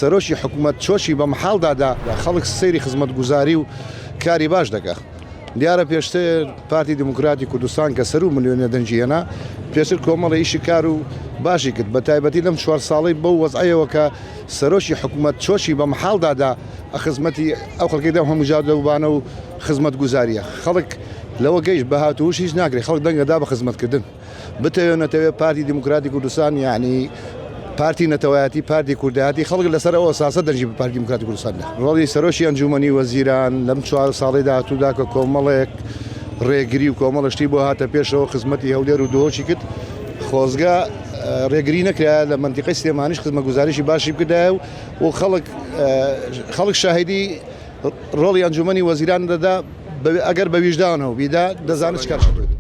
سەرۆکی حکومەت چۆکی بە مەحاڵ دادا، خەڵک سەیری خزمەتگوزاری و کاری باش دەکا. دیارە پێشتر پارتی دیموکراتی کوردستان کە سەروو ملیۆنێ دەنگی هێنا، پێشتر کۆمەڵێ ئیشی کار و باشی کرد، بە تایبەتی لەم چوار ساڵەی بەو وەزعەیەوە کە سەرۆکی حکومەت چۆکی بە مەحاڵ دادا خزمەتی ئەو خەڵکەی دەم هەموو جادەوبانە و خزمەتگوزارییە. خەڵک لەوە گەیشت بە هاتووش هیچ ناکرێ، خەڵک دەنگ ئەدا بە خزمەتکردن. بتەوێ نەتەوێ پارتی دیموکراتی کوردستان یعنی پارتی نەتەوایەتی پارتی کوردایەتی خەڵک لەسەر ئەو ئەساسە دەنگی بە پارتی دیموکراتی کوردستان دا. ڕۆڵی سەرۆکی ئەنجومەنی وەزیران لەم چوار ساڵەی داهاتوودا کە کۆمەڵێک ڕێگری و کۆمەڵە شتی بۆ هاتە پێشەوە خزمەتی هەولێر و دهۆکی کرد خۆزگە ڕێگری نەکرایە لە مەنتیقەی سلێمانیش خزمەتگوزاریی باشی بکردایە و خەڵک خەڵک شاهیدی ڕۆڵی ئەنجومەنی وەزیران دەدا ئەگەر بە ویژدانەوە بیدا دەزانێت چ کار کردووە.